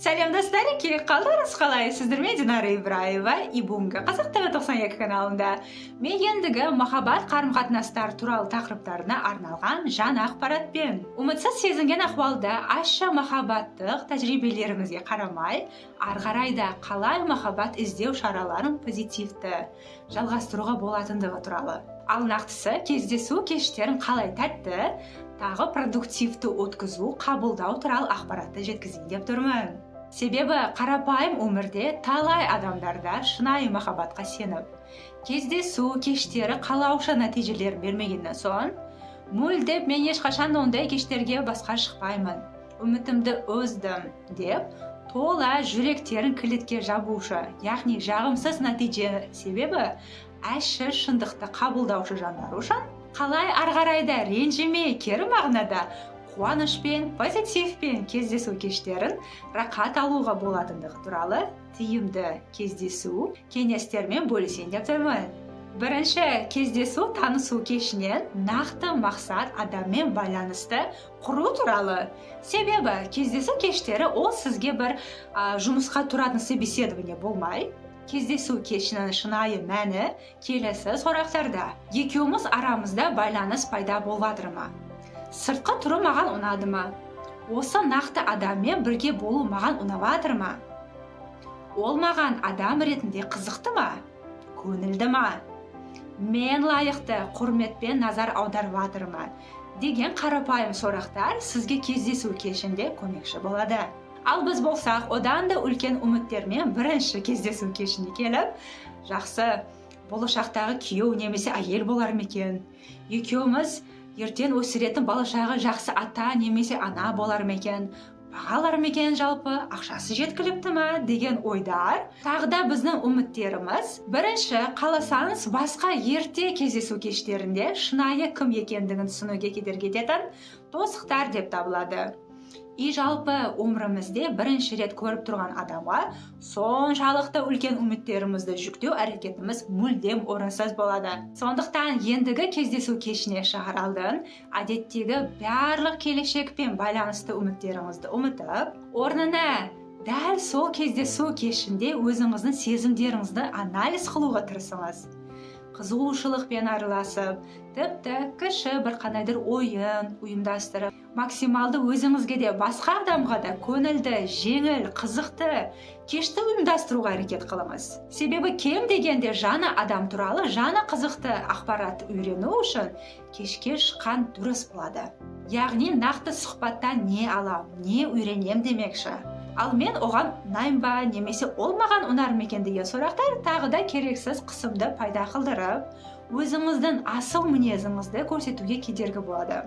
Сәлем, достар! Керек қалдарыңыз қалай? Сіздермен Динара Ибраева и бүгінгі Қазақ ТВ 92 каналында мен ендігі махаббат, қарым қатынастар туралы тақырыптарына арналған жаңа ақпаратпен. Үмітсіз сезінген ахуалда ащы махаббаттық тәжірибелеріңізге қарамай, ары қарай да қалай махаббат іздеу шараларын позитивті жалғастыруға болатындығы туралы. Ал нақтысы, кездесу кештерін қалай тәтті, тағы продуктивті өткізу, қабылдау туралы ақпаратты жеткізейін деп тұрмын. Себебі қарапайым өмірде талай адамдарда шынайы махаббатқа сеніп, кездесу кештері қалауша нәтижелер бермегеннен соң, мүлдем мен ешқашан ондай кештерге басқа шықпаймын, үмітімді үздім деп тола жүректерін кілетке жабушы, яғни жағымсыз нәтиже себебі әші шындықты қабылдаушы жандар үшін қалай ары қарай да ренжімей, кері мағынада қуанышпен, позитивпен кездесу кештерін рақат алуға болатындығы туралы тиімді кездесу кеңестермен бөлісейін деп тұрмын. Бірінші кездесу танысу кешінен нақты мақсат адаммен байланысты құру туралы. Себебі кездесу кештері ол сізге бір жұмысқа тұратын собеседование болмай, кездесу кешінің шынайы мәні келесі сұрақтарда. Екеуміз арамызда байланыс пайда болып жатыр ма? Сыртқы түрі маған ұнады ма? Осы нақты адаммен бірге болу маған ұнап жатыр ма? Ол маған адам ретінде қызықты ма? Көңілді ма? Мен лайықты құрметпен назар аударып жатыр ма? Деген қарапайым сұрақтар сізге кездесу кешінде көмекші болады. Ал біз болсақ, одан да үлкен үміттермен бірінші кездесу кешіне келіп, жақсы болашақтағы күйеу немесе әйел болар ма екен? Екеуміз ертең өсіретін балашағы жақсы ата немесе ана болар ма екен? Бағалар ма екен, жалпы ақшасы жеткілікті ма деген ойдар. Тағы да біздің үміттеріміз. Бірінші, қаласаңыз, басқа ерте кездесу кештерінде шынайы кім екендігін түсінуге кедергі ететін тосықтар деп табылады. И жалпы өмірімізде бірінші рет көріп тұрған адамға соншалықты үлкен үміттерімізді жүктеу әрекетіміз мүлдем орынсыз болады. Сондықтан ендігі кездесу кешіне шығар алдын әдеттегі барлық келешекпен байланысты үміттеріңізді ұмытып, орнына дәл сол кездесу кешінде өзіңіздің сезімдеріңізді анализ қылуға тырысыңыз. Қызығушылықпен араласып, тіпті кіші бір қандайдыр ойын ұйымдастырып, максималды өзіңізге де, басқа адамға да көңілді, жеңіл, қызықты кешті ұйымдастыруға әрекет қылыңыз. Себебі кем дегенде жаңа адам туралы жаңа қызықты ақпарат үйрену үшін кешке шыққан дұрыс болады. Яғни нақты сұхбаттан не алам, не үйренем демекші. Ал мен оған ұнайым ба, немесе ол маған ұнар ма екен деген сұрақтар тағы да керексіз қысымды пайда қылдырып, өзіңіздің асыл мінезіңізді көрсетуге кедергі болады.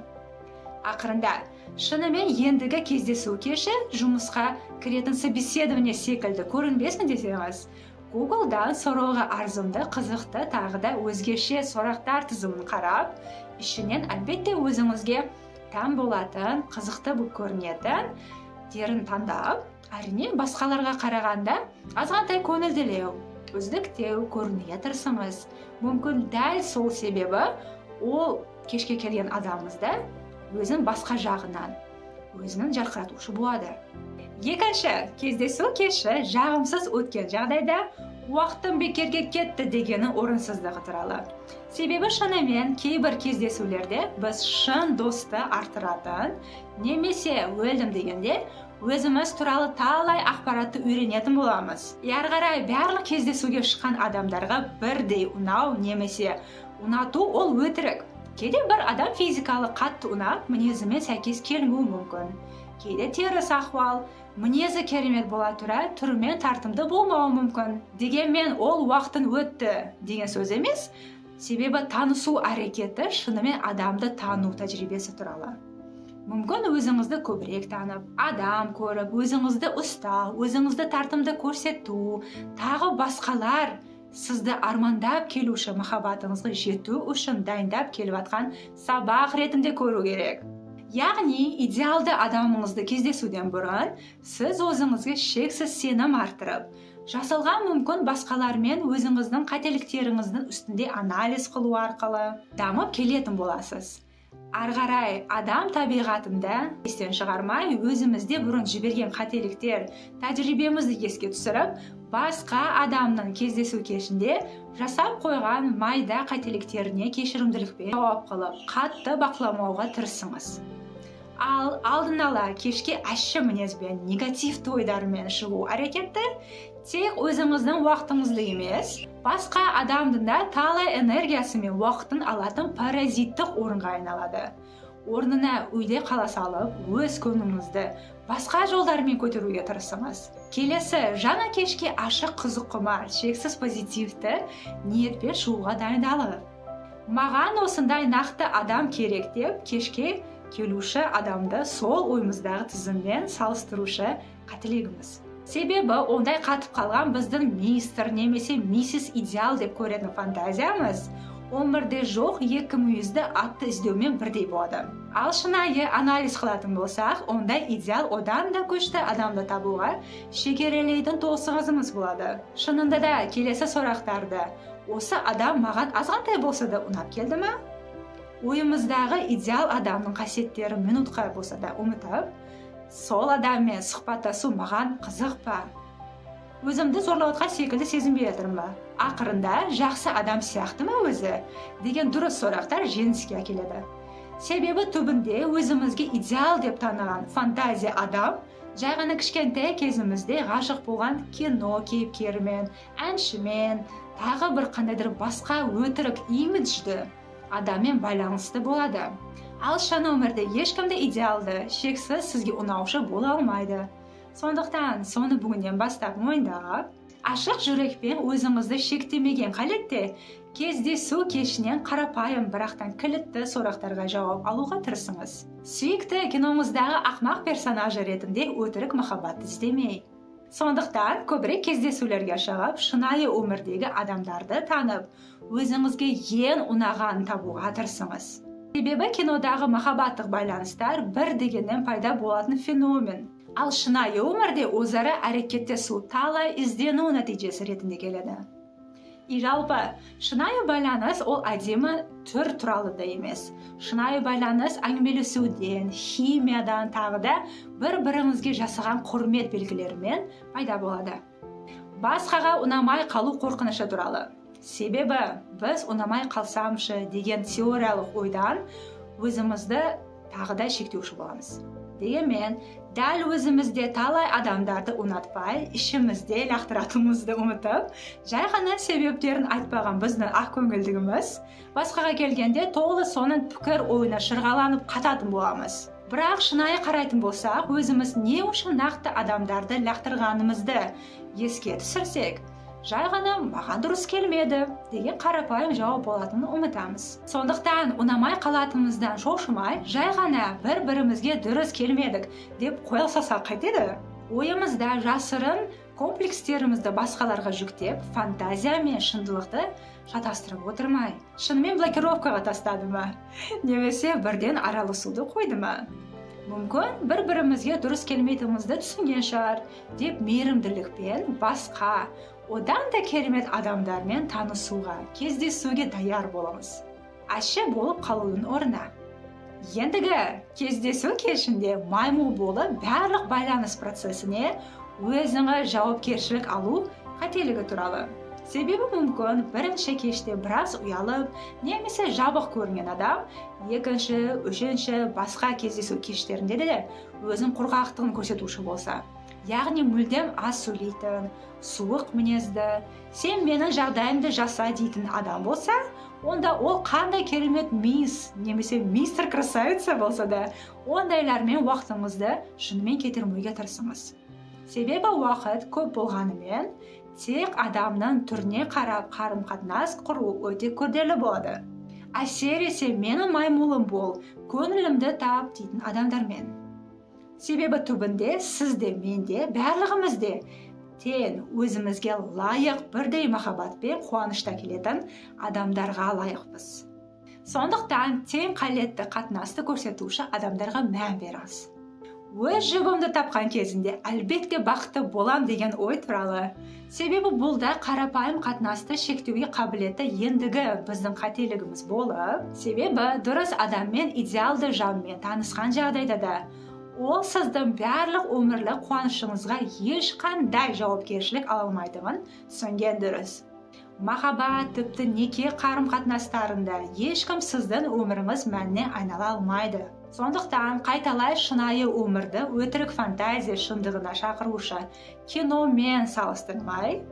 Ақырында, шынымен ендігі кездесу кеші жұмысқа кіретін собеседование секілді көрінбесін десеңіз, Google'дан сұрауға арзымды, қызықты тағы да өзгеше сұрақтар тізімін қарап, ішінен әлбетте өзіңізге тән болатын, қызықты болып көрінетін дерін таңдап, әрине басқаларға қарағанда азғантай көңілділеу, үздіктеу көрінуге тырысыңыз. Мүмкін дәл сол себебі ол кешке келген адамыңызда өзін басқа жағынан, өзінің жарқыратушы болады. Екінші, кездесу кеші жағымсыз өткен жағдайда уақытым бекерге кетті дегенің орынсыздығы туралы. Себебі шынымен кейбір кездесулерде біз шын досты арттыратын, немесе өлдім дегенде өзіміз туралы талай ақпаратты үйренетін боламыз. Әрі қарай барлық кездесуге шыққан адамдарға бірдей ұнау немесе ұнату ол өтірік. Кейде бір адам физикалық қатты ұнап, мінезімен сәйкес келмеуі мүмкін. Кейде теріс ахуал, мінезі керемет бола тұра, түрімен тартымды болмауы мүмкін. Дегенмен ол уақытын өтті деген сөз емес, себебі танысу әрекеті шынымен адамды тану тәжірибесі туралы. Мүмкін өзіңізді көбірек танып, адам көріп, өзіңізді ұстау, өзіңізді тартымды көрсету, тағы басқалар сізді армандап келуші махаббатыңызға жету үшін дайындап келіп жатқан сабақ ретінде көру керек. Яғни идеалды адамыңызды кездесуден бұрын сіз өзіңізге шексіз сенім арттырып, жасалған мүмкін басқалармен өзіңіздің қателіктеріңіздің үстінде анализ қылу арқылы дамып келетін боласыз. Ары қарай адам табиғатында естен шығармай, өзімізде бұрын жіберген қателіктер, тәжірибемізді еске түсіріп, басқа адамның кездесу кешінде жасап қойған майда қателіктеріне кешірімділікпен жауап қылып, қатты бақыламауға тырысыңыз. Ал алдын ала кешке ащы мінезбен, негативті ойдармен шығу әрекеті тек өзіңіздің уақытыңызды емес, басқа адамдың да талай энергиясы мен уақытын алатын паразиттік орынға айналады. Орнына үйде қала салып, өз көңіліңізді басқа жолдармен көтеруге тырысыңыз. Келесі, жаңа кешке ашық қызық құмар, шексіз позитивті ниетпен шығуға дайындалып. Маған осындай нақты адам керек деп кешке келуші адамды сол ойымыздағы тізіммен салыстырушы қателігіміз. Себебі ондай қатып қалған біздің мистер немесе миссис идеал деп көретін фантазиямыз өмірде жоқ екі мүйізді атты іздеумен бірдей болады. Ал шынайы анализ қылатын болсақ, ондай идеал одан да күшті адамды табуға шегерелейтін тосығызымыз болады. Шынында да келесі сұрақтарды: осы адам маған азғантай болса да ұнап келді ме? Ойымыздағы идеал адамның қасиеттерін минутқа болса да ұмытып, сол адаммен сұхбаттасу маған қызық па? Өзімді зорлап отқан секілді сезінбей жатырмын ба? Ақырында жақсы адам сияқты ма өзі? Деген дұрыс сұрақтар жеңіске әкеледі. Себебі түбінде өзімізге идеал деп таныған фантазия адам жай ғана кішкентай кезімізде ғашық болған кино кейіпкерімен, әншімен, тағы бір қандайдыр басқа өтірік имиджді адаммен байланысты болады. Ал шын өмірде ешкім де идеалды, шексіз сізге ұнаушы бола алмайды. Сондықтан соны бүгіннен бастап мойындап, ашық жүрекпен өзіңізді шектемеген қалетте кездесу кешінен қарапайым, бірақтан кілітті сұрақтарға жауап алуға тырысыңыз. Сүйікті киноңыздағы ақмақ персонажы ретінде өтірік махаббатты іздемей. Сондықтан көбірек кездесулерге шығып, шынайы өмірдегі адамдарды танып, өзіңізге ең ұнағанын табуға тырысыңыз. Себебі кинодағы махаббаттық байланыстар бір дегеннен пайда болатын феномен. Ал шынайы өмірде өзара әрекеттесу талай іздену нәтижесі ретінде келеді. И жалпы, шынайы байланыс ол әдемі түр туралы да емес. Шынайы байланыс әңгімелесуден, химиядан, тағы да бір-біріңізге жасаған құрмет белгілерімен пайда болады. Басқаға ұнамай қалу қорқынышы туралы. Себебі біз ұнамай қалсамшы деген теориялық ойдан өзімізді тағы да шектеуші боламыз. Дегенмен, дәл өзімізде талай адамдарды ұнатпай, ішімізде лақтыратынымызды ұмытып, жай ғана себептерін айтпаған біздің ақкөңілдігіміз басқаға келгенде толы соның пікір ойына шырғаланып қататын боламыз. Бірақ шынайы қарайтын болсақ, өзіміз не үшін нақты адамдарды лақтырғанымызды еске түсірсек, жай ғана маған дұрыс келмеді деген қарапайым жауап болатынын ұмытамыз. Сондықтан ұнамай қалатынымыздан шошымай, жай ғана бір-бірімізге дұрыс келмедік деп қоя салсақ қайтеді? Ойымызда жасырын комплекстерімізді басқаларға жүктеп, фантазия мен шындылықты шатастырып отырмай, шынымен блокировкаға тастады ма? Немесе бірден араласуды қойды ма? Мүмкін бір-бірімізге дұрыс келмейтінімізді түсінген шығар деп мейірімділікпен басқа, одан да керемет адамдармен танысуға, кездесуге даяр боламыз. Ащы болып қалудың орнына. Ендігі кездесу кешінде маймыл болып барлық байланыс процесіне өзіңе жауапкершілік алу қателігі туралы. Себебі мүмкін бірінші кеште біраз ұялып, немесе жабық көрінген адам екінші, үшінші, басқа кездесу кештерінде де өзінің қорқақтығын көрсетуші болса, яғни мүлдем аз сөйлейтін, суық мінезді, сен менің жағдайымды жаса дейтін адам болса, онда ол қандай керемет мисс немесе мистер красавица болса да, ондайлармен уақытыңызды шынымен кетірмеуге тырысыңыз. Себебі уақыт көп болғанымен, тек адамның түріне қарап қарым-қатынас құру өте күрделі болады. Әсіресе менің маймылым бол, көңілімді тап дейтін адамдармен. Себебі түбінде сіз де, мен де, барлығымыз де тең өзімізге лайық бірдей махаббат пен қуанышта келетін адамдарға лайықпыз. Сондықтан тең қалетті қатынасты көрсетуші адамдарға мән беріңіз. Өз жұбымды тапқан кезінде әлбетте бақытты болам деген ой туралы. Себебі бұл да қарапайым қатынасты шектеуге қабілеті ендігі біздің қателігіміз болып, себебі дұрыс адаммен, идеалды жанмен танысқан жағдайда да ол сіздің барлық өмірлік қуанышыңызға ешқандай жауапкершілік ала алмайтынын түсінген дұрыс. Махаббат, тіпті неке қарым-қатынастарында ешкім сіздің өміріңіз мәніне айнала алмайды. Сондықтан қайталай шынайы өмірді өтірік фантазия шындығына шақырушы киномен салыстырмай,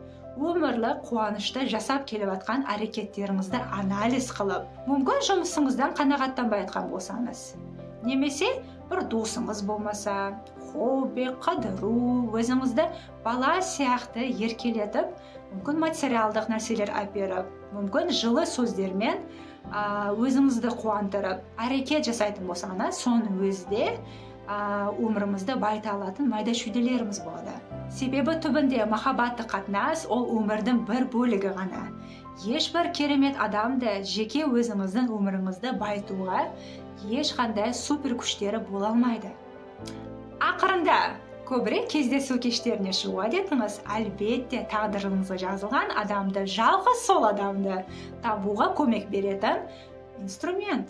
өмірлік қуанышты жасап келіп жатқан әрекеттеріңізді анализ қылып, мүмкін жұмысыңыздан қанағаттанбай жатқан болсаңыз, немесе бір досыңыз болмаса, хобби, қыдыру, өзіңізді бала сияқты еркелетіп, мүмкін материалдық нәрселер әперіп, мүмкін жылы сөздермен өзіңізді қуантырып, әрекет жасайтын болсаңыз, соның өзі де өмірімізді байыта алатын майда шүйделеріміз болады. Себебі түбінде махаббаттық қатынас ол өмірдің бір бөлігі ғана. Ешбір керемет адамды жеке өзіңіздің өміріңізді байытуға ешқандай супер күштері бола алмайды. Ақырында көбірек кездесу кештеріне шығу әдетіңіз әлбетте тағдырыңызға жазылған адамды, жалғыз сол адамды табуға көмек беретін инструмент.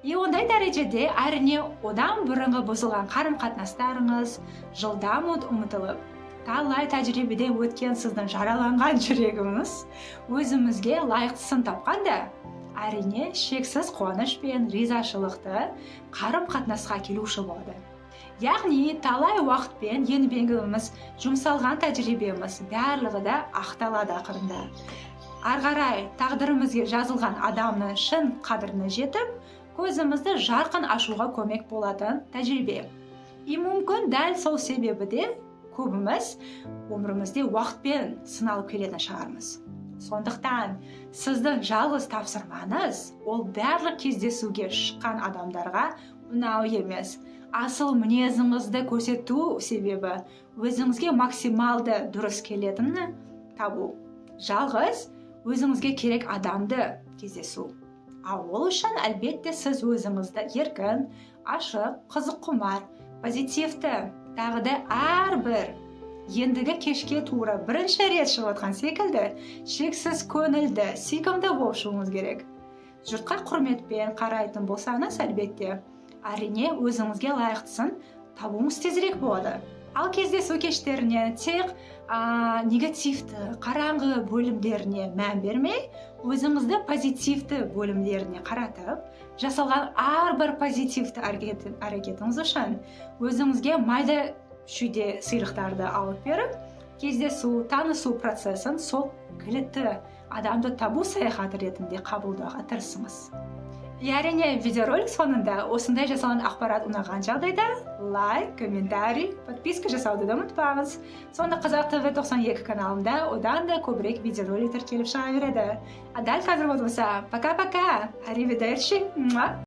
И ондай дәрежеде әрине одан бұрынғы бұзылған қарым-қатынастарыңыз жылдам ұмытылып, талай тәжірибеден өткен сіздің жараланған жүрегіңіз өзімізге лайықтысын тапқанда, әрине шексіз қуаныш пен ризашылықты қарым-қатынасқа келуші болады. Яғни талай уақытпен еңбегіміз, жұмсалған тәжірибеміз барлығы да ақталады ақырында. Ары қарай тағдырымызға жазылған адамның шын қадіріне жетіп, көзімізді жарқын ашуға көмек болатын тәжірибе. И мүмкін дәл сол себебі де көбіміз өмірімізде уақытпен сыналып келетін шығармыз. Сондықтан сіздің жалғыз тапсырмаңыз ол барлық кездесуге шыққан адамдарға ұнау емес. Асыл мінезіңізді көрсету себебі өзіңізге максималды дұрыс келетіні табу. Жалғыз өзіңізге керек адамды кездесу. Ал ол үшін әлбетте сіз өзіңізді еркін, ашық, қызыққұмар, позитивті, тағы да әрбір ендігі кешке тура бірінші рет шығып жатқан секілді шексіз көңілді, сүйкімді болып шығуыңыз керек. Жұртқа құрметпен қарайтын болсаңыз, әлбетте, әрине өзіңізге лайықтысын табуыңыз тезірек болады. Ал кездесу кештеріне тек негативті, қараңғы бөлімдеріне мән бермей, өзіңізді позитивті бөлімдеріне қаратып, жасалған әрбір позитивті әрекетіңіз үшін өзіңізге майда шүйде сыйлықтарды алып беріп, кездесу, танысу процесін сол кілтті адамды табу саяхаты ретінде қабылдауға тырысыңыз. Әрине, видеоролик соңында осындай жасалған ақпарат ұнаған жағдайда лайк, комментарий, подписка жасауды да ұмытпаңыз. Сонда Қазақ ТВ 92 каналында одан да көбірек видеороликтер келіп шыға береді. А дәл қазір болса, пока-пока, аривидерчи.